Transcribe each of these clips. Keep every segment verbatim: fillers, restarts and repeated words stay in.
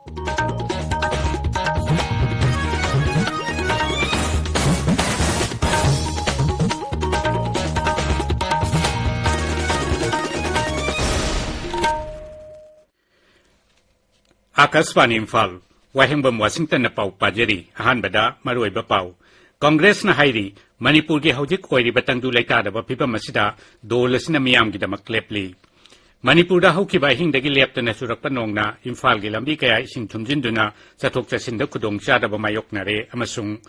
ꯑꯥꯀꯥꯁꯕꯥꯅꯤ ꯏꯝꯐꯥꯜ, ꯋꯥꯍꯦꯡꯕꯝ ꯋꯥꯁꯤꯡꯇꯟꯅ ꯄꯥꯎ ꯄꯥꯖꯔꯤ꯫ ꯑꯍꯥꯟꯕꯗ ꯃꯔꯨꯑꯣꯏꯕ ꯄꯥꯎ꯫ ꯀꯪꯒ꯭ꯔꯦꯁꯅ ꯍꯥꯏꯔꯤ, ꯃꯅꯤꯄꯨꯔꯒꯤ ꯍꯧꯖꯤꯛ ꯑꯣꯏꯔꯤꯕ ꯇꯪꯗꯨ ꯂꯩꯇꯥꯗꯕ ꯐꯤꯕꯝ ꯑꯁꯤꯗ ꯗꯣꯜ ꯑꯁꯤꯅ ꯃꯤꯌꯥꯝꯒꯤꯗꯃꯛ ꯂꯦꯞꯂꯤ꯫ ꯃꯅꯤꯄꯨꯔꯗ ꯍꯧꯈꯤꯕ ꯑꯍꯤꯡꯗꯒꯤ ꯂꯦꯞꯇꯅ ꯆꯨꯔꯛꯄ ꯅꯣꯡꯅ ꯏꯝꯐꯥꯜꯒꯤ ꯂꯝꯕꯤ ꯀꯌꯥ ꯏꯁꯤꯡ ꯊꯨꯝꯖꯤꯟꯗꯨꯅ ꯆꯠꯊꯣꯛ ꯆꯠꯁꯤꯟꯗ ꯈꯨꯗꯣꯡꯆꯥꯗꯕ ꯃꯥꯌꯣꯛꯅꯔꯦ ꯑꯃꯁꯨꯡ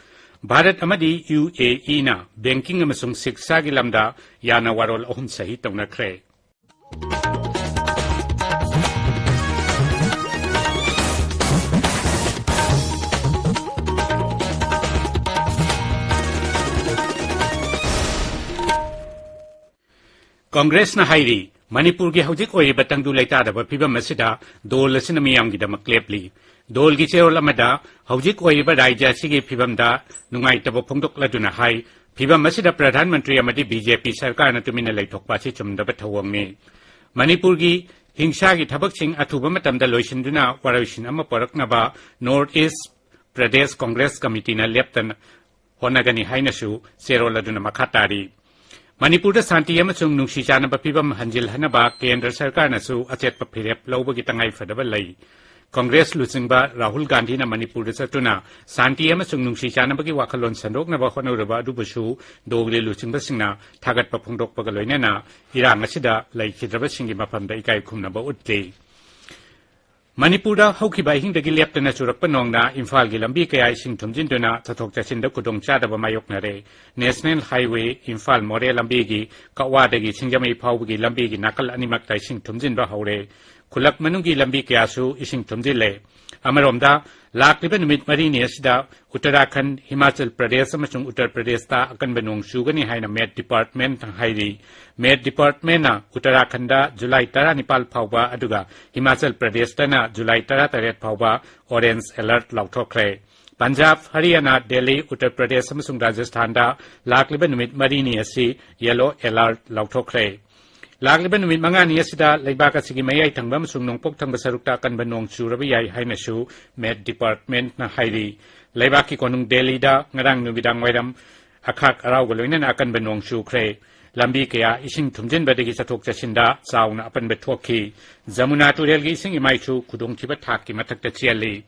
ꯚꯥꯔꯠ ꯑꯃꯗꯤ ꯌꯨ ꯑꯦ ꯏꯅ ꯕꯦꯡꯀꯤꯡ ꯑꯃꯁꯨꯡ ꯁꯤꯛꯁꯥꯒꯤ ꯂꯝꯗ ꯌꯥꯅ ꯋꯥꯔꯣꯜ ꯑꯍꯨꯝ ꯁꯍꯤ ꯇꯧꯅꯈ꯭ꯔꯦ꯫ ꯀꯪꯒ꯭ꯔꯦꯁꯅ ꯍꯥꯏꯔꯤ, ꯃꯅꯤꯄꯨꯔꯒꯤ ꯍꯧꯖꯤꯛ ꯑꯣꯏꯔꯤꯕ ꯇꯪꯗꯨ ꯂꯩꯇꯥꯗꯕ ꯐꯤꯕꯝ ꯑꯁꯤꯗ ꯗꯣꯜ ꯑꯁꯤꯅ ꯃꯤꯌꯥꯝꯒꯤꯗꯃꯛ ꯂꯦꯞꯂꯤ꯫ ꯗꯣꯜꯒꯤ ꯆꯦꯔꯣꯜ ꯑꯃꯗ ꯍꯧꯖꯤꯛ ꯑꯣꯏꯔꯤꯕ ꯔꯥꯖ꯭ꯌ ꯑꯁꯤꯒꯤ ꯐꯤꯕꯝꯗ ꯅꯨꯡꯉꯥꯏꯇꯕ ꯐꯣꯡꯗꯣꯛꯂꯗꯨꯅ ꯍꯥꯏ, ꯐꯤꯕꯝ ꯑꯁꯤꯗ ꯄ꯭ꯔꯙꯥꯟ ꯃꯟꯇ꯭ꯔꯤ ꯑꯃꯗꯤ ꯕꯤ ꯖꯦ ꯄꯤ ꯁꯔꯀꯥꯔꯅ ꯇꯨꯃꯤꯟꯅ ꯂꯩꯊꯣꯛꯄ ꯑꯁꯤ ꯆꯨꯝꯗꯕ ꯊꯧꯑꯣꯡꯅꯤ꯫ ꯃꯅꯤꯄꯨꯔꯒꯤ ꯍꯤꯡꯁꯥꯒꯤ ꯊꯕꯛꯁꯤꯡ ꯑꯊꯨꯕ ꯃꯇꯝꯗ ꯂꯣꯏꯁꯤꯟꯗꯨꯅ ꯋꯥꯔꯣꯏꯁꯤꯟ ꯑꯃ ꯄꯨꯔꯛꯅꯕ ꯅꯣꯔꯠ ꯏꯁ ꯄ꯭ꯔꯗꯦꯁ ꯀꯪꯒ꯭ꯔꯦꯁ ꯀꯃꯤꯇꯤꯅ ꯂꯦꯞꯇꯅ ꯍꯣꯠꯅꯒꯅꯤ ꯍꯥꯏꯅꯁꯨ ꯆꯦꯔꯣꯜ ꯑꯗꯨꯅ ꯃꯈꯥ ꯇꯥꯔꯤ꯫ ꯃꯅꯤꯄꯨꯔꯗ ꯁꯥꯟꯇꯤ ꯑꯃꯁꯨꯡ ꯅꯨꯡꯁꯤ ꯆꯥꯟꯅꯕ ꯐꯤꯕꯝ ꯍꯟꯖꯤꯜꯍꯟꯅꯕ ꯀꯦꯟꯗ꯭ꯔ ꯁꯔꯀꯥꯔꯅꯁꯨ ꯑꯆꯦꯠꯄ ꯐꯤꯔꯦꯞ ꯂꯧꯕꯒꯤ ꯇꯉꯥꯏꯐꯗꯕ ꯂꯩ꯫ ꯀꯪꯒ꯭ꯔꯦꯁ ꯂꯨꯆꯤꯡꯕ ꯔꯥꯍꯨꯜ ꯒꯥꯟꯙꯤꯅ ꯃꯅꯤꯄꯨꯔꯗ ꯆꯠꯇꯨꯅ ꯁꯥꯟꯇꯤ ꯑꯃꯁꯨꯡ ꯅꯨꯡꯁꯤ ꯆꯥꯟꯅꯕꯒꯤ ꯋꯥꯈꯜꯂꯣꯟ ꯁꯟꯗꯣꯛꯅꯕ ꯍꯣꯠꯅꯔꯨꯕ ꯑꯗꯨꯕꯨꯁꯨ ꯗꯣꯒ꯭ꯔꯤ ꯂꯨꯆꯤꯡꯕꯁꯤꯡꯅ ꯊꯥꯒꯠꯄ ꯐꯣꯡꯗꯣꯛꯄꯒ ꯂꯣꯏꯅꯅ ꯏꯔꯥꯡ ꯑꯁꯤꯗ ꯂꯩꯈꯤꯗ꯭ꯔꯕꯁꯤꯡꯒꯤ ꯃꯐꯝꯗ ꯏꯀꯥꯏ ꯈꯨꯝꯅꯕ ꯎꯠꯂꯤ꯫ ꯃꯅꯤꯄꯨꯔꯗ ꯍꯧꯈꯤꯕ ꯑꯍꯤꯡꯗꯒꯤ ꯂꯦꯞꯇꯅ ꯆꯨꯔꯛꯄ ꯅꯣꯡꯅ ꯏꯝꯐꯥꯜꯒꯤ ꯂꯝꯕꯤ ꯀꯌꯥ ꯏꯁꯤꯡ ꯊꯨꯝꯖꯤꯟꯗꯨꯅ ꯆꯠꯊꯣꯛ ꯆꯠꯁꯤꯟꯗ ꯈꯨꯗꯣꯡꯆꯥꯗꯕ ꯃꯥꯌꯣꯛꯅꯔꯦ꯫ ꯅꯦꯁꯅꯦꯜ ꯍꯥꯏꯋꯦ ꯏꯝꯐꯥꯜ ꯃꯣꯔꯦ ꯂꯝꯕꯤꯒꯤ ꯀꯛꯋꯥꯗꯒꯤ ꯁꯤꯡꯖꯃꯩ ꯐꯥꯎꯕꯒꯤ ꯂꯝꯕꯤꯒꯤ ꯅꯥꯀꯜ ꯑꯅꯤꯃꯛꯇ ꯏꯁꯤꯡ ꯊꯨꯝꯖꯤꯟꯕ ꯍꯧꯔꯦ꯫ ꯈꯨꯜꯂꯛ ꯃꯅꯨꯡꯒꯤ ꯂꯝꯕꯤ ꯀꯌꯥꯁꯨ ꯏꯁꯤꯡ ꯊꯨꯝꯖꯤꯜꯂꯦ꯫ ꯑꯃꯔꯣꯝꯗ, ꯂꯥꯛꯂꯤꯕ ꯅꯨꯃꯤꯠ ꯃꯔꯤꯅꯤ ꯑꯁꯤꯗ ꯎꯠꯇꯔꯥꯈꯟꯗ, ꯍꯤꯃꯥꯆꯜ ꯄ꯭ꯔꯗꯦꯁ ꯑꯃꯁꯨꯡ ꯎꯠꯇꯔ ꯄ꯭ꯔꯗꯦꯁꯇ ꯑꯀꯟꯕ ꯅꯣꯡ ꯆꯨꯒꯅꯤ ꯍꯥꯏꯅ ꯃꯦꯠ ꯗꯤꯄꯥꯔꯠꯃꯦꯟꯠꯅ ꯍꯥꯏꯔꯤ꯫ ꯃꯦꯠ ꯗꯤꯄꯥꯔꯠꯃꯦꯟꯠꯅ ꯎꯠꯇꯔꯥꯈꯟꯗꯗ ꯖꯨꯂꯥꯏ ꯇꯔꯥꯅꯤꯄꯥꯜ ꯐꯥꯎꯕ, ꯑꯗꯨꯒ ꯍꯤꯃꯥꯆꯜ ꯄ꯭ꯔꯗꯦꯁꯇꯅ ꯖꯨꯂꯥꯏ ꯇꯔꯥꯇꯔꯦꯠ ꯐꯥꯎꯕ ꯑꯣꯔꯦꯟꯖ ꯑꯦꯂꯔꯠ ꯂꯥꯎꯊꯣꯛꯈ꯭ꯔꯦ꯫ ꯄꯟꯖꯥꯕ, ꯍꯔꯤꯌꯥꯅꯥ, ꯗꯦꯜꯂꯤ, ꯎꯠꯇꯔ ꯄ꯭ꯔꯗꯦꯁ ꯑꯃꯁꯨꯡ ꯔꯥꯖꯁꯊꯥꯟꯗ ꯂꯥꯛꯂꯤꯕ ꯅꯨꯃꯤꯠ ꯃꯔꯤꯅꯤ ꯑꯁꯤ ꯌꯦꯂꯣ ꯑꯦꯂꯔꯠ ꯂꯥꯎꯊꯣꯛꯈ꯭ꯔꯦ꯫ ꯂꯥꯛꯂꯤꯕ ꯅꯨꯃꯤꯠ ꯃꯉꯥꯅꯤ ꯑꯁꯤꯗ ꯂꯩꯕꯥꯛ ꯑꯁꯤꯒꯤ ꯃꯌꯥꯏ ꯊꯪꯕ ꯑꯃꯁꯨꯡ ꯅꯣꯡꯄꯣꯛ ꯊꯪꯕ ꯁꯔꯨꯛꯇ ꯑꯀꯟꯕ ꯅꯣꯡ ꯆꯨꯔꯕ ꯌꯥꯏ ꯍꯥꯏꯅꯁꯨ ꯃꯦꯠ ꯗꯤꯄꯥꯔꯠꯃꯦꯟꯠꯅ ꯍꯥꯏꯔꯤ꯫ ꯂꯩꯕꯥꯛꯀꯤ ꯀꯣꯅꯨꯡ ꯗꯦꯜꯂꯤꯗ ꯉꯔꯥꯡ ꯅꯨꯃꯤꯗꯥꯡ ꯋꯥꯏꯔꯝ ꯑꯈꯥꯛ ꯑꯔꯥꯎꯒ ꯂꯣꯏꯅꯅ ꯑꯀꯟꯕ ꯅꯣꯡ ꯆꯨꯈ꯭ꯔꯦ꯫ ꯂꯝꯕꯤ ꯀꯌꯥ ꯏꯁꯤꯡ ꯊꯨꯝꯖꯤꯟꯕꯗꯒꯤ ꯆꯠꯊꯣꯛ ꯆꯠꯁꯤꯟꯗ ꯆꯥꯎꯅ ꯑꯄꯟꯕ ꯊꯣꯛꯈꯤ꯫ ꯖꯃꯨꯅꯥ ꯇꯨꯔꯦꯜꯒꯤ ꯏꯁꯤꯡ ꯏꯃꯥꯏꯁꯨ ꯈꯨꯗꯣꯡꯊꯤꯕ ꯊꯥꯛꯀꯤ ꯃꯊꯛꯇ ꯆꯦꯜꯂꯤ꯫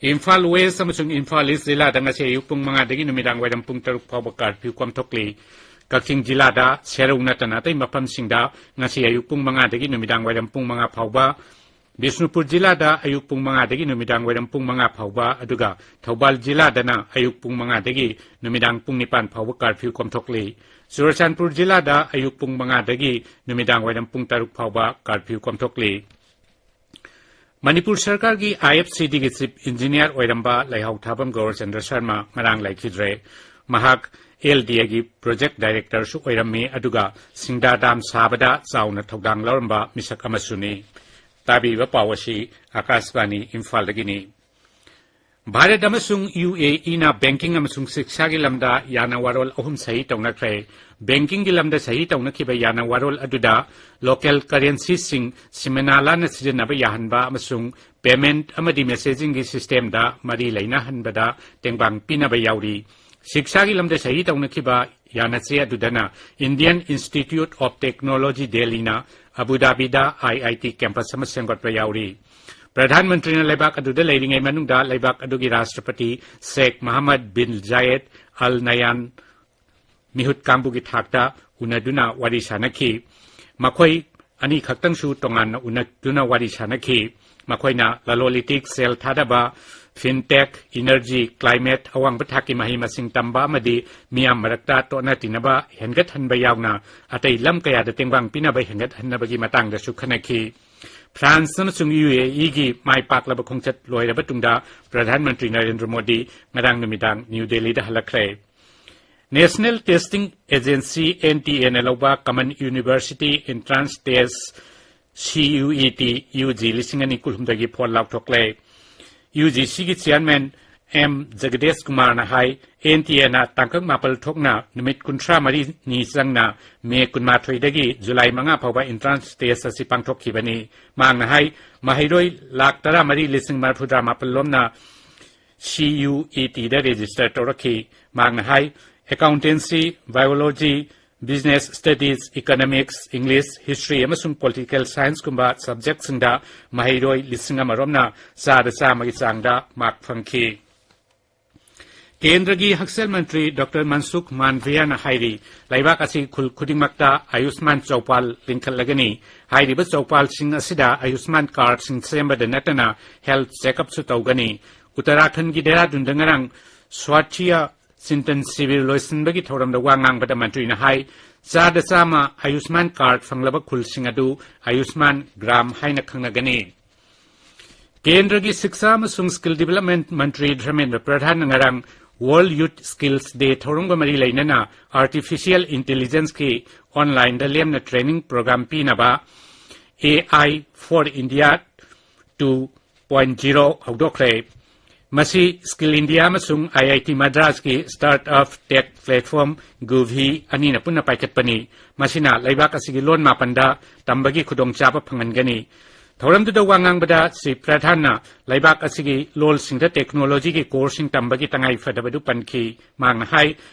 ꯏꯝꯐꯥꯜ ꯋꯦꯁ ꯑꯃꯁꯨꯡ ꯏꯝꯐꯥꯜ ꯏꯁ ꯖꯤꯂꯥꯗ ꯉꯁꯤ ꯑꯌꯨꯛ ꯄꯨꯡ ꯃꯉꯥꯗꯒꯤ ꯅꯨꯃꯤꯗꯥꯡ ꯋꯥꯏꯔꯝ ꯄꯨꯡ ꯇꯔꯨꯛ ꯐꯥꯎꯕ ꯀꯥꯔꯐ꯭ꯌꯨ ꯀꯣꯝꯊꯣꯛꯂꯤ꯫ ꯀꯛꯆꯤꯡ ꯖꯤꯂꯥꯗ ꯁꯦꯔꯧ ꯅꯠꯇꯅ ꯑꯇꯩ ꯃꯐꯝꯁꯤꯡꯗ ꯉꯁꯤ ꯑꯌꯨꯛ ꯄꯨꯡ ꯃꯉꯥꯗꯒꯤ ꯅꯨꯃꯤꯗꯥꯡ ꯋꯥꯏꯔꯝ ꯄꯨꯡ ꯃꯉꯥ ꯐꯥꯎꯕ, ꯕꯤꯁꯅꯨꯄꯨꯔ ꯖꯤꯂꯥꯗ ꯑꯌꯨꯛ ꯄꯨꯡ ꯃꯉꯥꯗꯒꯤ ꯅꯨꯃꯤꯗꯥꯡ ꯋꯥꯏꯔꯝ ꯄꯨꯡ ꯃꯉꯥ ꯐꯥꯎꯕ, ꯑꯗꯨꯒ ꯊꯧꯕꯥꯜ ꯖꯤꯂꯥꯗꯅ ꯑꯌꯨꯛ ꯄꯨꯡ ꯃꯉꯥꯗꯒꯤ ꯅꯨꯃꯤꯗꯥꯡ ꯄꯨꯡ ꯅꯤꯄꯥꯟ ꯐꯥꯎꯕ ꯀꯥꯔꯐ꯭ꯌꯨ ꯀꯣꯝꯊꯣꯛꯂꯤ꯫ ꯆꯨꯔꯆꯥꯟꯄꯨꯔ ꯖꯤꯂꯥꯗ ꯑꯌꯨꯛ ꯄꯨꯡ ꯃꯉꯥꯗꯒꯤ ꯅꯨꯃꯤꯗꯥꯡ ꯋꯥꯏꯔꯝ ꯄꯨꯡ ꯇꯔꯨꯛ ꯐꯥꯎꯕ ꯀꯥꯔꯐ꯭ꯌꯨ ꯀꯣꯝꯊꯣꯛꯂꯤ꯫ ꯃꯅꯤꯄꯨꯔ ꯁꯔꯀꯥꯔꯒꯤ IFCDꯒꯤ ꯆꯤꯐ ꯏꯟꯖꯤꯅꯤꯌꯥꯔ ꯑꯣꯏꯔꯝꯕ ꯂꯩꯍꯥꯎ ꯊꯥꯕꯝ ꯒꯧꯔꯆꯟꯗ꯭ꯔ ꯁꯔꯃ ꯉꯔꯥꯡ ꯂꯩꯈꯤꯗ꯭ꯔꯦ꯫ ꯃꯍꯥꯛ LDAꯒꯤ ꯄ꯭ꯔꯣꯖꯦꯛ ꯗꯥꯏꯔꯦꯛꯇꯔꯁꯨ ꯑꯣꯏꯔꯝꯃꯤ, ꯑꯗꯨꯒ ꯁꯤꯡꯗꯥ ꯗꯥꯝ ꯁꯥꯕꯗ ꯆꯥꯎꯅ ꯊꯧꯗꯥꯡ ꯂꯧꯔꯝꯕ ꯃꯤꯁꯛ ꯑꯃꯁꯨꯅꯤ꯫ ꯇꯥꯕꯤꯔꯤꯕ ꯄꯥꯎ ꯑꯁꯤ ꯑꯀꯥꯁꯕꯥꯅꯤ ꯏꯝꯐꯥꯜꯗꯒꯤꯅꯤ꯫ ꯚꯥꯔꯠ ꯑꯃꯁꯨꯡ UAEꯅ ꯕꯦꯡꯀꯤꯡ ꯑꯃꯁꯨꯡ ꯁꯤꯛꯁꯥꯒꯤ ꯂꯝꯗ ꯌꯥꯅ ꯋꯥꯔꯣꯜ ꯑꯍꯨꯝ ꯁꯍꯤ ꯇꯧꯅꯈ꯭ꯔꯦ꯫ ꯕꯦꯡꯀꯤꯡꯒꯤ ꯂꯝꯗ ꯁꯍꯤ ꯇꯧꯅꯈꯤꯕ ꯌꯥꯅ ꯋꯥꯔꯣꯜ ꯑꯗꯨꯗ ꯂꯣꯀꯦꯜ ꯀꯔꯦꯟꯁꯤꯁꯤꯡ ꯁꯤꯃꯦꯅꯥ ꯂꯥꯟꯅ ꯁꯤꯖꯤꯟꯅꯕ ꯌꯥꯍꯟꯕ ꯑꯃꯁꯨꯡ ꯄꯦꯃꯦꯟꯠ ꯑꯃꯗꯤ ꯃꯦꯁꯦꯖꯤꯡꯒꯤ ꯁꯤꯁꯇꯦꯝꯗ ꯃꯔꯤ ꯂꯩꯅꯍꯟꯕꯗ ꯇꯦꯡꯕꯥꯡ ꯄꯤꯅꯕ ꯌꯥꯎꯔꯤ꯫ ꯁꯤꯛꯁꯥꯒꯤ ꯂꯝꯗ ꯁꯍꯤ ꯇꯧꯅꯈꯤꯕ ꯌꯥꯅꯆꯦ ꯑꯗꯨꯗꯅ Indian Institute of Technology ꯗꯦꯜꯂꯤꯅ ꯑꯕꯨ ꯙꯥꯕꯤꯗ IIT ꯀꯦꯝꯄꯁ ꯑꯃ ꯁꯦꯝꯒꯠꯄ ꯌꯥꯎꯔꯤ꯫ ꯄ꯭ꯔꯙꯥꯟ ꯃꯟꯇ꯭ꯔꯤꯅ ꯂꯩꯕꯥꯛ ꯑꯗꯨꯗ ꯂꯩꯔꯤꯉꯩ ꯃꯅꯨꯡꯗ ꯂꯩꯕꯥꯛ ꯑꯗꯨꯒꯤ ꯔꯥꯁꯇ꯭ꯔꯄꯇꯤ ꯁꯦꯈ ꯃꯍꯃꯗ ꯕꯤꯟ ꯖꯥꯌꯦꯗ ꯑꯜ ꯅꯌꯥꯟ ꯃꯤꯍꯨꯠ ꯀꯥꯡꯕꯨꯒꯤ ꯊꯥꯛꯇ ꯎꯅꯗꯨꯅ ꯋꯥꯔꯤ ꯁꯥꯅꯈꯤ꯫ ꯃꯈꯣꯏ ꯑꯅꯤꯈꯛꯇꯪꯁꯨ ꯇꯣꯉꯥꯟꯅ ꯎꯅꯗꯨꯅ ꯋꯥꯔꯤ ꯁꯥꯅꯈꯤ꯫ ꯃꯈꯣꯏꯅ ꯂꯂꯣꯟ ꯏꯇꯤꯛ, ꯁꯦꯜ ꯊꯥꯗꯕ, ꯐꯤꯟꯇꯦꯛ, ꯏꯅꯔꯖꯤ, ꯀ꯭ꯂꯥꯏꯃꯦꯠ, ꯑꯋꯥꯡꯕ ꯊꯥꯛꯀꯤ ꯃꯍꯩ ꯃꯁꯤꯡ ꯇꯝꯕ ꯑꯃꯗꯤ ꯃꯤꯌꯥꯝ ꯃꯔꯛꯇ ꯇꯣꯠꯅ ꯇꯤꯟꯅꯕ ꯍꯦꯟꯒꯠꯍꯟꯕ ꯌꯥꯎꯅ ꯑꯇꯩ ꯂꯝ ꯀꯌꯥꯗ ꯇꯦꯡꯕꯥꯡ ꯄꯤꯅꯕ ꯍꯦꯟꯒꯠꯍꯟꯅꯕꯒꯤ ꯃꯇꯥꯡꯗꯁꯨ ꯈꯟꯅꯈꯤ꯫ ꯐ꯭ꯔꯥꯟꯁ ꯑꯃꯁꯨꯡ UAEꯒꯤ ꯃꯥꯏ ꯄꯥꯛꯂꯕ ꯈꯣꯡꯆꯠ ꯂꯣꯏꯔꯕ ꯇꯨꯡꯗ ꯄ꯭ꯔꯙꯥꯟ ꯃꯟꯇ꯭ꯔꯤ ꯅꯔꯦꯟꯗ꯭ꯔ ꯃꯣꯗꯤ ꯉꯔꯥꯡ ꯅꯨꯃꯤꯗꯥꯡ ꯅ꯭ꯌꯨ ꯗꯦꯜꯂꯤꯗ ꯍꯜꯂꯛꯈ꯭ꯔꯦ꯫ National Testing Agency, NTAꯅ ꯂꯧꯕ Common University Entrance Test, CUET, UG ꯂꯤꯁꯤꯡ ꯑꯅꯤ ꯀꯨꯟꯍꯨꯝꯗꯣꯏꯒꯤ ꯐꯣꯜ ꯂꯥꯎꯊꯣꯛꯂꯦ꯫ UGCꯒꯤ ꯆꯤꯌꯥꯔꯃꯦꯟ ꯑꯦꯝ ꯖꯒꯗꯦꯁ ꯀꯨꯃꯥꯔꯅ ꯍꯥꯏ, ꯑꯦꯟ ꯇꯤ ꯑꯦꯅ ꯇꯥꯡꯀꯛ ꯃꯥꯄꯜ ꯊꯣꯛꯅ ꯅꯨꯃꯤꯠ ꯀꯨꯟꯊ꯭ꯔꯥ ꯃꯔꯤꯅꯤ ꯆꯪꯅ ꯃꯦ ꯀꯨꯟꯃꯥꯊꯣꯏꯗꯒꯤ ꯖꯨꯂꯥꯏ ꯃꯉꯥ ꯐꯥꯎꯕ entrance test ꯑꯁꯤ ꯄꯥꯡꯊꯣꯛꯈꯤꯕꯅꯤ꯫ ꯃꯍꯥꯛꯅ ꯍꯥꯏ, ꯃꯍꯩꯔꯣꯏ ꯂꯥꯈ ꯇꯔꯥꯃꯔꯤ ꯂꯤꯁꯤꯡ ꯃꯔꯤꯐꯨꯇꯔꯥ ꯃꯥꯄꯜ ꯂꯣꯝꯅ ꯁꯤ ꯌꯨ ꯏ ꯇꯤꯗ register ꯇꯧꯔꯛꯈꯤ꯫ ꯃꯍꯥꯛꯅ ꯍꯥꯏ, accountancy, biology, business studies, economics, English, history ꯑꯃꯁꯨꯡ political scienceꯀꯨꯝꯕ subjectꯁꯤꯡꯗ ꯃꯍꯩꯔꯣꯏ ꯂꯤꯁꯤꯡ ꯑꯃ ꯔꯣꯝꯅ ꯆꯥꯗ ꯆꯥꯝꯃꯒꯤ ꯆꯥꯡꯗ mark ꯐꯪꯈꯤ꯫ ꯀꯦꯟꯗ꯭ꯔꯒꯤ ꯍꯛꯁꯦꯜ ꯃꯟꯇ꯭ꯔꯤ ꯗꯣꯛꯇꯔ ꯃꯟꯁꯨꯈ ꯃꯥꯟꯗꯚꯤꯌꯥꯅ ꯍꯥꯏꯔꯤ, ꯂꯩꯕꯥꯛ ꯑꯁꯤ ꯈꯨꯜ ꯈꯨꯗꯤꯡꯃꯛꯇ ꯑꯌꯨꯁꯃꯥꯟ ꯆꯧꯄꯥꯜ ꯂꯤꯡꯈꯠꯂꯒꯅꯤ꯫ ꯍꯥꯏꯔꯤꯕ ꯆꯧꯄꯥꯜꯁꯤꯡ ꯑꯁꯤꯗ ꯑꯌꯨꯁꯃꯥꯟ cardꯁꯤꯡ ꯁꯦꯝꯕꯗ ꯅꯠꯇꯅ health checkupꯁꯨ ꯇꯧꯒꯅꯤ꯫ ꯎꯠꯇꯔꯥꯈꯟꯗꯒꯤ ꯗꯦꯍꯔꯥꯗꯨꯟꯗ ꯉꯔꯥꯡ ꯁ꯭ꯋꯥꯆꯤꯌꯥ ꯆꯤꯟꯇꯟ ꯁꯤꯕꯤꯔ ꯂꯣꯏꯁꯤꯟꯕꯒꯤ ꯊꯧꯔꯝꯗ ꯋꯥ ꯉꯥꯡꯕꯗ ꯃꯟꯇ꯭ꯔꯤꯅ ꯍꯥꯏ, ꯆꯥꯗ ꯆꯥꯝꯃ ꯑꯌꯨꯁꯃꯥꯟ card ꯐꯪꯂꯕ ꯈꯨꯜꯁꯤꯡ ꯑꯗꯨ ꯑꯌꯨꯁꯃꯥꯟ ꯒ꯭ꯔꯥꯝ ꯍꯥꯏꯅ ꯈꯪꯅꯒꯅꯤ꯫ ꯀꯦꯟꯗ꯭ꯔꯒꯤ ꯁꯤꯛꯁꯥ ꯑꯃꯁꯨꯡ ꯁ꯭ꯀꯤꯜ ꯗꯤꯚꯦꯂꯞꯃꯦꯟꯠ ꯃꯟꯇ꯭ꯔꯤ ꯙꯔꯃꯦꯟꯗ꯭ꯔ ꯄ꯭ꯔꯙꯥꯟꯅ ꯉꯔꯥꯡ World Youth Skills Day ꯊꯧꯔꯝꯒ ꯃꯔꯤ ꯂꯩꯅꯅ ꯑꯥꯔꯇꯤꯐꯤꯁꯤꯌꯦꯜ ꯏꯟꯇꯦꯂꯤꯖꯦꯟꯁꯀꯤ ꯑꯣꯟꯂꯥꯏꯟꯗ ꯂꯦꯝꯅ ꯇ꯭ꯔꯦꯅꯤꯡ ꯄ꯭ꯔꯣꯒ꯭ꯔꯥꯝ ꯄꯤꯅꯕ A I for India two point zero ꯍꯧꯗꯣꯛꯈ꯭ꯔꯦ꯫ ꯃꯁꯤ ꯁ꯭ꯀꯤꯜ ꯏꯟꯗꯤꯌꯥ ꯑꯃꯁꯨꯡ ꯑꯥꯏ ꯑꯥꯏ ꯇꯤ ꯃꯗ꯭ꯔꯥꯁꯀꯤ startup tech platform Goovy ꯑꯅꯤꯅ ꯄꯨꯟꯅ ꯄꯥꯏꯈꯠꯄꯅꯤ꯫ ꯃꯁꯤꯅ ꯂꯩꯕꯥꯛ ꯑꯁꯤꯒꯤ ꯂꯣꯟ ꯃꯥꯄꯟꯗ ꯇꯝꯕꯒꯤ ꯈꯨꯗꯣꯡꯆꯥꯕ ꯐꯪꯍꯟꯒꯅꯤ꯫ ꯊꯧꯔꯝꯗꯨꯗ ꯋꯥ ꯉꯥꯡꯕꯗ ꯁ꯭ꯔꯤ ꯄ꯭ꯔꯙꯥꯟꯅ ꯂꯩꯕꯥꯛ ꯑꯁꯤꯒꯤ ꯂꯣꯜꯁꯤꯡꯗ technologyꯒꯤ courseꯁꯤꯡ ꯇꯝꯕꯒꯤ ꯇꯉꯥꯏ ꯐꯗꯕꯗꯨ ꯄꯟꯈꯤ꯫ ꯃꯍꯥꯛꯅ ꯍꯥꯏ,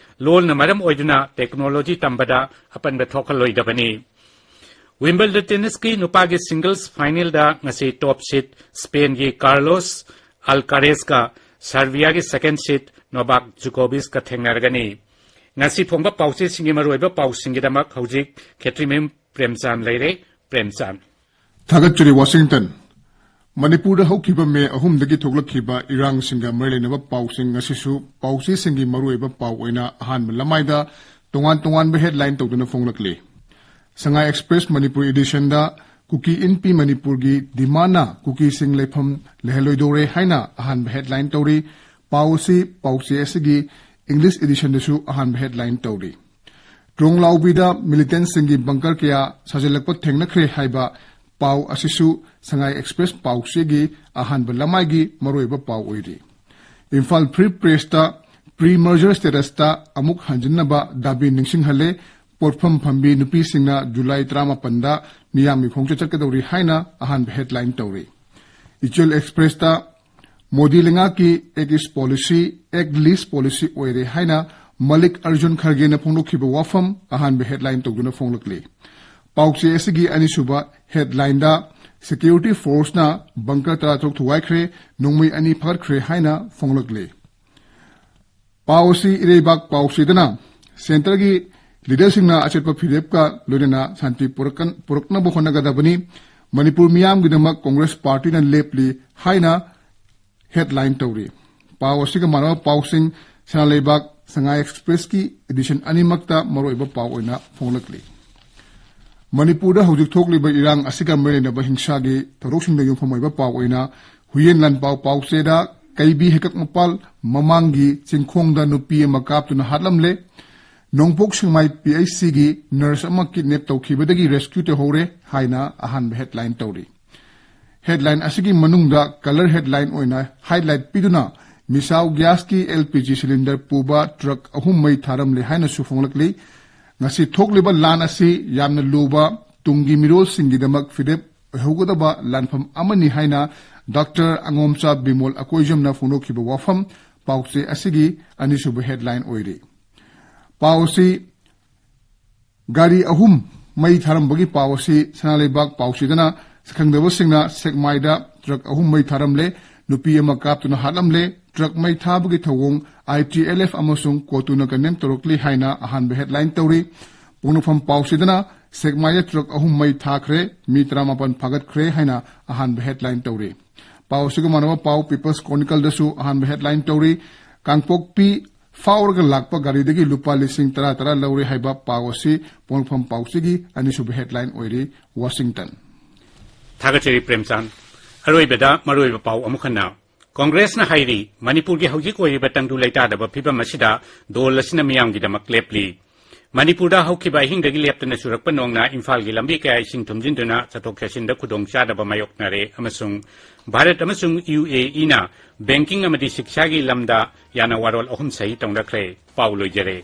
ꯂꯣꯜꯅ ꯃꯔꯝ ꯑꯣꯏꯗꯨꯅ technology ꯇꯝꯕꯗ ꯑꯄꯟꯕ ꯊꯣꯛꯍꯜꯂꯣꯏꯗꯕꯅꯤ꯫ Wimbledon tennisꯀꯤ ꯅꯨꯄꯥꯒꯤ singles finalꯗ ꯉꯁꯤ top seed Spainꯒꯤ Carlos Alcarazꯒ Serbiaꯒꯤ second seed Novak Djokovicꯀ ꯊꯦꯡꯅꯔꯒꯅꯤ꯫ ꯉꯁꯤ ꯐꯣꯡꯕ ꯄꯥꯎꯆꯦꯁꯤꯡꯒꯤ ꯃꯔꯨꯑꯣꯏꯕ ꯄꯥꯎꯁꯤꯡꯒꯤꯗꯃꯛ ꯍꯧꯖꯤꯛ ꯈꯦꯇ꯭ꯔꯤꯃꯌꯨꯝ ꯄ꯭ꯔꯦꯝꯆꯥꯟ ꯂꯩꯔꯦ꯫ ꯄ꯭ꯔꯦꯝꯆꯥꯟ꯫ ꯊꯥꯒꯠꯆꯔꯤ, ꯋꯥꯁꯤꯡꯇꯟ꯫ ꯃꯅꯤꯄꯨꯔꯗ ꯍꯧꯈꯤꯕ ꯃꯦ ꯑꯍꯨꯝꯗꯒꯤ ꯊꯣꯛꯂꯛꯈꯤꯕ ꯏꯔꯥꯡꯁꯤꯡꯒ ꯃꯔꯤ ꯂꯩꯅꯕ ꯄꯥꯎꯁꯤꯡ ꯉꯁꯤꯁꯨ ꯄꯥꯎꯆꯦꯁꯤꯡꯒꯤ ꯃꯔꯨꯑꯣꯏꯕ ꯄꯥꯎ ꯑꯣꯏꯅ ꯑꯍꯥꯟꯕ ꯂꯃꯥꯏꯗ ꯇꯣꯉꯥꯟ ꯇꯣꯉꯥꯟꯕ headline ꯇꯧꯗꯨꯅ ꯐꯣꯡꯂꯛꯂꯤ꯫ ꯁꯉꯥꯏ Express ꯃꯅꯤꯄꯨꯔ editionꯗ ꯀꯨꯀꯤ ꯏꯟꯄꯤ ꯃꯅꯤꯄꯨꯔꯒꯤ demand ꯀꯨꯀꯤꯁꯤꯡ ꯂꯩꯐꯝ ꯂꯩꯍꯜꯂꯣꯏꯗꯧꯔꯦ ꯍꯥꯏꯅ ꯑꯍꯥꯟꯕ headline ꯇꯧꯔꯤ꯫ ꯄꯥꯎ ꯑꯁꯤ ꯄꯥꯎꯆꯦ ꯑꯁꯤꯒꯤ English editionꯗꯁꯨ ꯑꯍꯥꯟꯕ headline ꯇꯧꯔꯤ꯫ ꯇ꯭ꯔꯣꯡꯂꯥꯎꯕꯤꯗ militantꯁꯤꯡꯒꯤ bunker ꯀꯌꯥ ꯁꯥꯖꯤꯜꯂꯛꯄ ꯊꯦꯡꯅꯈ꯭ꯔꯦ ꯍꯥꯏꯕ ꯄꯥꯎ ꯑꯁꯤꯁꯨ ꯁꯉꯥꯏ Express ꯄꯥꯎꯆꯦꯒꯤ ꯑꯍꯥꯟꯕ ꯂꯃꯥꯏꯒꯤ ꯃꯔꯨꯑꯣꯏꯕ ꯄꯥꯎ ꯑꯣꯏꯔꯤ꯫ ꯏꯝꯐꯥꯜ ꯐ꯭ꯔꯤ ꯄ꯭ꯔꯦꯁꯇ ꯄ꯭ꯔꯤ ꯃꯔꯖꯔ ꯁ꯭ꯇꯦꯇꯁꯇ ꯑꯃꯨꯛ ꯍꯟꯖꯤꯟꯅꯕ ꯗꯥꯕꯤ ꯅꯤꯡꯁꯤꯡꯍꯜꯂꯦ꯫ ꯄꯣꯠꯐꯝ ꯐꯝꯕꯤ ꯅꯨꯄꯤꯁꯤꯡꯅ ꯖꯨꯂꯥꯏ ꯇꯔꯥꯃꯥꯄꯟꯗ ꯃꯤꯌꯥꯝꯒꯤ ꯈꯣꯡꯆꯠ ꯆꯠꯀꯗꯧꯔꯤ ꯍꯥꯏꯅ ꯑꯍꯥꯟꯕ ꯍꯦꯗꯂꯥꯏꯟ ꯇꯧꯔꯤ꯫ ꯏꯆꯦꯜ ꯑꯦꯛꯁꯄ꯭ꯔꯦꯁꯇ ꯃꯣꯗꯤ ꯂꯩꯉꯥꯛꯀꯤ ꯑꯦꯛ ꯏꯁ ꯄꯣꯂꯤꯁꯤ, ꯑꯦꯛ ꯂꯤꯁ ꯄꯣꯂꯤꯁꯤ ꯑꯣꯏꯔꯦ ꯍꯥꯏꯅ ꯃꯂꯤꯛ ꯑꯔꯖꯨꯟ ꯈꯔꯒꯦꯅ ꯐꯣꯡꯗꯣꯛꯈꯤꯕ ꯋꯥꯐꯝ ꯑꯍꯥꯟꯕ ꯍꯦꯗꯂꯥꯏꯟ ꯇꯧꯗꯨꯅ ꯐꯣꯡꯂꯛꯂꯤ꯫ ꯄꯥꯎꯆꯦ ꯑꯁꯤꯒꯤ ꯑꯅꯤꯁꯨꯕ ꯍꯦꯗꯂꯥꯏꯟꯗ ꯁꯦꯀ꯭ꯌꯨꯔꯤꯇꯤ ꯐꯣꯔꯁꯅ ꯕꯪꯀꯔ ꯇꯔꯥꯇꯔꯨꯛ ꯊꯨꯒꯥꯏꯈ꯭ꯔꯦ, ꯅꯣꯡꯃꯩ ꯑꯅꯤ ꯐꯥꯒꯠꯈ꯭ꯔꯦ ꯍꯥꯏꯅ ꯐꯣꯡꯂꯛꯂꯤ꯫ ꯄꯥꯎ ꯑꯁꯤ ꯏꯔꯩꯕꯥꯛ ꯄꯥꯎꯆꯦꯗꯅ ꯁꯦꯟꯇꯔꯒꯤ ꯂꯤꯗꯔꯁꯤꯡꯅ ꯑꯆꯦꯠꯄ ꯐꯤꯔꯦꯞꯀ ꯂꯣꯏꯅꯅ ꯁꯥꯟꯇꯤ ꯄꯨꯔꯛꯀꯟ-, ꯄꯨꯔꯛꯅꯕ ꯍꯣꯠꯅꯒꯗꯕꯅꯤ꯫ ꯃꯅꯤꯄꯨꯔ ꯃꯤꯌꯥꯝꯒꯤꯗꯃꯛ ꯀꯣꯡꯒ꯭ꯔꯦꯁ ꯄꯥꯔꯇꯤꯅ ꯂꯦꯞꯂꯤ ꯍꯥꯏꯅ ꯍꯦꯗꯂꯥꯏꯟ ꯇꯧꯔꯤ꯫ ꯄꯥꯎ ꯑꯁꯤꯒ ꯃꯥꯟꯅꯕ ꯄꯥꯎꯁꯤꯡ ꯁꯅꯥ ꯂꯩꯕꯥꯛ, ꯁꯉꯥꯏ ꯑꯦꯛꯁꯄ꯭ꯔꯦꯁꯀꯤ ꯑꯦꯗꯤꯁꯟ ꯑꯅꯤꯃꯛꯇ ꯃꯔꯨꯑꯣꯏꯕ ꯄꯥꯎ ꯑꯣꯏꯅ ꯐꯣꯡꯂꯛꯂꯤ꯫ ꯃꯅꯤꯄꯨꯔꯗ ꯍꯧꯖꯤꯛ ꯊꯣꯛꯂꯤꯕ ꯏꯔꯥꯡ ꯑꯁꯤꯒ ꯃꯔꯤ ꯂꯩꯅꯕ ꯍꯤꯡꯁꯥꯒꯤ ꯊꯧꯗꯣꯛꯁꯤꯡꯗ ꯌꯨꯝꯐꯝ ꯑꯣꯏꯕ ꯄꯥꯎ ꯑꯣꯏꯅ ꯍꯨꯌꯦꯟ ꯂꯥꯟꯄꯥꯎ ꯄꯥꯎꯆꯦꯗ ꯀꯩꯕꯤ ꯍꯩꯀꯛ ꯃꯄꯥꯜ ꯃꯃꯥꯡꯒꯤ ꯆꯤꯡꯈꯣꯡꯗ ꯅꯨꯄꯤ ꯑꯃ ꯀꯥꯞꯇꯨꯅ ꯍꯥꯠꯂꯝꯂꯦ꯫ ꯅꯣꯡꯄꯣꯛ ꯁꯦꯛꯃꯥꯏ ꯄꯤ ꯑꯩꯆ ꯁꯤꯒꯤ ꯅꯔꯁ ꯑꯃ ꯀꯤꯗꯅꯦꯞ ꯇꯧꯈꯤꯕꯗꯒꯤ ꯔꯦꯁꯀ꯭ꯌꯨ ꯇꯧꯍꯧꯔꯦ ꯍꯥꯏꯅ ꯑꯍꯥꯟꯕ ꯍꯦꯗꯂꯥꯏꯟ ꯇꯧꯔꯤ꯫ ꯍꯦꯗꯂꯥꯏꯟ ꯑꯁꯤꯒꯤ ꯃꯅꯨꯡꯗ ꯀꯂꯔ ꯍꯦꯗꯂꯥꯏꯟ ꯑꯣꯏꯅ ꯍꯥꯏꯂꯥꯏꯠ ꯄꯤꯗꯨꯅ ꯃꯤꯁꯥꯎ ꯒ꯭ꯌꯥꯁꯀꯤ ꯑꯦꯜ ꯄꯤ ꯖꯤ ꯁꯤꯂꯤꯟꯗꯔ ꯄꯨꯕ ꯇ꯭ꯔꯛ ꯑꯍꯨꯝ ꯃꯩ ꯊꯥꯔꯝꯂꯦ ꯍꯥꯏꯅꯁꯨ ꯐꯣꯡꯂꯛꯂꯤ꯫ ꯉꯁꯤ ꯊꯣꯛꯂꯤꯕ ꯂꯥꯟ ꯑꯁꯤ ꯌꯥꯝꯅ ꯂꯨꯕ, ꯇꯨꯡꯒꯤ ꯃꯤꯔꯣꯜꯁꯤꯡꯒꯤꯗꯃꯛ ꯐꯤꯔꯦꯞ ꯑꯣꯏꯍꯧꯒꯗꯕ ꯂꯥꯟꯐꯝ ꯑꯃꯅꯤ ꯍꯥꯏꯅ ꯗꯥꯛꯇꯔ ꯑꯉꯣꯝꯆꯥ ꯕꯤꯃꯣꯜ ꯑꯀꯣꯏꯖꯝꯅ ꯐꯣꯡꯗꯣꯛꯈꯤꯕ ꯋꯥꯐꯝ ꯄꯥꯎꯆꯦ ꯑꯁꯤꯒꯤ ꯑꯅꯤꯁꯨꯕ ꯍꯦꯗꯂꯥꯏꯟ ꯑꯣꯏꯔꯤ꯫ ꯄꯥꯎ ꯑꯁꯤ ꯒꯥꯔꯤ ꯑꯍꯨꯝ ꯃꯩ ꯊꯥꯔꯝꯕꯒꯤ ꯄꯥꯎ ꯑꯁꯤ ꯁꯅꯥ ꯂꯩꯕꯥꯛ ꯄꯥꯎꯆꯦꯗꯅ ꯁꯛꯈꯪꯗꯕꯁꯤꯡꯅ ꯁꯦꯛꯃꯥꯏꯗ ꯇ꯭ꯔꯛ ꯑꯍꯨꯝ ꯃꯩ ꯊꯥꯔꯝꯂꯦ, ꯅꯨꯄꯤ ꯑꯃ ꯀꯥꯞꯇꯨꯅ ꯍꯥꯠꯂꯝꯂꯦ, ꯇ꯭ꯔꯛ ꯃꯩ ꯊꯥꯕꯒꯤ ꯊꯧꯑꯣꯡ ꯑꯥꯏ ꯇꯤ ꯑꯦꯜ ꯑꯦꯐ ꯑꯃꯁꯨꯡ ꯀꯣꯇꯨꯅ ꯀꯟꯗꯦꯝ ꯇꯧꯔꯛꯂꯤ ꯍꯥꯏꯅ ꯑꯍꯥꯟꯕ ꯍꯦꯗꯂꯥꯏꯟ ꯇꯧꯔꯤ꯫ ꯄꯣꯛꯅꯐꯝ ꯄꯥꯎꯆꯦꯗꯅ ꯁꯦꯛꯃꯥꯏꯗ ꯇ꯭ꯔꯛ ꯑꯍꯨꯝ ꯃꯩ ꯊꯥꯈ꯭ꯔꯦ, ꯃꯤ ꯇꯔꯥꯃꯥꯄꯟ ꯐꯥꯒꯠꯈ꯭ꯔꯦ ꯍꯥꯏꯅ ꯑꯍꯥꯟꯕ ꯍꯦꯗꯂꯥꯏꯟ ꯇꯧꯔꯤ꯫ ꯄꯥꯎ ꯑꯁꯤꯒ ꯃꯥꯟꯅꯕ ꯄꯥꯎ ꯄꯤꯄꯜꯁ ꯀ꯭ꯔꯣꯅꯤꯀꯜꯗꯁꯨ ꯑꯍꯥꯟꯕ ꯍꯦꯗꯂꯥꯏꯟ ꯇꯧꯔꯤ꯫ ꯀꯥꯡꯄꯣꯛꯄꯤ ꯐꯥꯎꯔꯒ ꯂꯥꯛꯄ ꯒꯥꯔꯤꯗꯒꯤ ꯂꯨꯄꯥ ꯂꯤꯁꯤꯡ ꯇꯔꯥ ꯇꯔꯥ ꯂꯧꯔꯦ ꯍꯥꯏꯕ ꯄꯥꯎ ꯑꯁꯤ ꯄꯣꯛꯅꯐꯝ ꯄꯥꯎꯆꯦꯒꯤ ꯑꯅꯤꯁꯨꯕ ꯍꯦꯗꯂꯥꯏꯟ ꯑꯣꯏꯔꯤ꯫ ꯋꯥꯁꯤꯡꯇꯟ꯫ ꯊꯥꯒꯠꯆꯔꯤ ꯄ꯭ꯔꯦꯝꯆꯥꯟ꯫ ꯑꯔꯣꯏꯕꯗ ꯃꯔꯨꯑꯣꯏꯕ ꯄꯥꯎ ꯑꯃꯨꯛ ꯍꯟꯅ꯫ ꯀꯣꯡꯒ꯭ꯔꯦꯁꯅ ꯍꯥꯏꯔꯤ, ꯃꯅꯤꯄꯨꯔꯒꯤ ꯍꯧꯖꯤꯛ ꯑꯣꯏꯔꯤꯕ ꯇꯪꯗꯨ ꯂꯩꯇꯥꯗꯕ ꯐꯤꯕꯝ ꯑꯁꯤꯗ ꯗꯣꯜ ꯑꯁꯤꯅ ꯃꯤꯌꯥꯝꯒꯤꯗꯃꯛ ꯂꯦꯞꯂꯤ꯫ ꯃꯅꯤꯄꯨꯔꯗ ꯍꯧꯈꯤꯕ ꯑꯍꯤꯡꯗꯒꯤ ꯂꯦꯞꯇꯅ ꯆꯨꯔꯛꯄ ꯅꯣꯡꯅ ꯏꯝꯐꯥꯜꯒꯤ ꯂꯝꯕꯤ ꯀꯌꯥ ꯏꯁꯤꯡ ꯊꯨꯝꯖꯤꯟꯗꯨꯅ ꯆꯠꯊꯣꯛ ꯆꯠꯁꯤꯟꯗ ꯈꯨꯗꯣꯡꯆꯥꯗꯕ ꯃꯥꯌꯣꯛꯅꯔꯦ ꯑꯃꯁꯨꯡ ꯚꯥꯔꯠ ꯑꯃꯁꯨꯡ ꯌꯨ ꯑꯦ ꯏꯅ ꯕꯦꯡꯀꯤꯡ ꯑꯃꯗꯤ ꯁꯤꯛꯁꯥꯒꯤ ꯂꯝꯗ ꯌꯥꯅ ꯋꯥꯔꯣꯜ ꯑꯍꯨꯝ ꯁꯍꯤ ꯇꯧꯅꯈ꯭ꯔꯦ꯫ ꯄꯥꯎ ꯂꯣꯏꯖꯔꯦ꯫